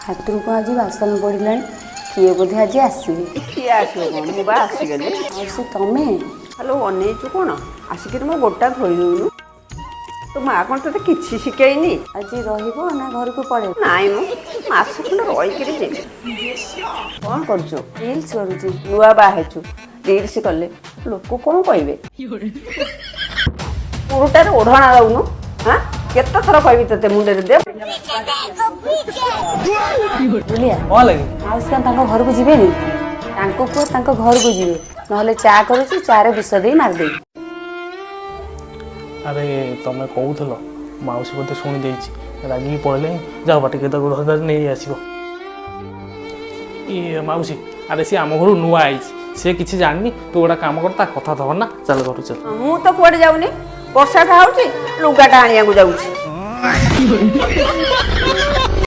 ହାଟରୁ କଣ ଆଜି ବାସନ ପଡ଼ିଲାଣି? କିଏ ବୋଧେ ଆଜି ଆସିବେ। କିଏ ଆସିବ କ'ଣ? ମୁଁ ବା ଆସିଗଲି। ମାଉସୀ, ତମେ? ହ୍ୟାଲୋ, ଅନେଇଛୁ କ'ଣ? ଆସିକିରି ମୋ ଗୋଡ଼ଟା ଧୋଇ ଦଉନୁ। ତୋ ମା କ'ଣ ତୋତେ କିଛି ଶିଖେଇନି? ଆଜି ରହିବ ନା ଘରକୁ ପଳେଇବ? ନାଇଁ, ମୁଁ ମାସ ଖଣ୍ଡେ ରହିକିରି ଯିବି। କ'ଣ କରୁଛୁ? ରିଲ୍ସ କରୁଛି। ନୂଆ ବାହା ହେଇଛୁ, ରିଲ୍ସ କଲେ ଲୋକ କ'ଣ କହିବେ? ପୁରୁଟାରେ ଓଢ଼ଣା ଦଉନୁ। ହାଁ, କେତେ ଥର କହିବି ତୋତେ, ମୁଣ୍ଡରେ ଦେ। ବୁଲିଆ। କ'ଣ ଲାଗି? ମାଉସୀ କଣ ତାଙ୍କ ଘରକୁ ଯିବେନି? ତାଙ୍କୁ କୁହ ତାଙ୍କ ଘରକୁ ଯିବେ, ନହେଲେ ଚା କରୁଛି, ଚାରେ ବିଷ ଦେଇ ମାରିଦେବି। ଆରେ, ତମେ କହୁଥିଲ, ମାଉସୀ ବୋଧେ ଶୁଣି ଦେଇଛି, ରାଗିକି ପଳେଇଲେଣି। ଯାଅ ବା, ଟିକେ ତାକୁ ଧରି ଧରି ନେଇ ଆସିବ। ଇଏ ମାଉସୀ, ଆରେ ସିଏ ଆମ ଘରୁ ନୂଆ ଆଇଛି, ସେ କିଛି ଜାଣିନି। ତୁ ଗୋଟେ କାମ କର, ତା କଥା ଧର ନା, ଚାଲ ଘରୁ ଚାଲ। ମୁଁ ତ କୁଆଡ଼େ ଯାଉନି। ବର୍ଷାଟା ହଉଛି, ଲୁଗାଟା ଆଣିବାକୁ ଯାଉଛି।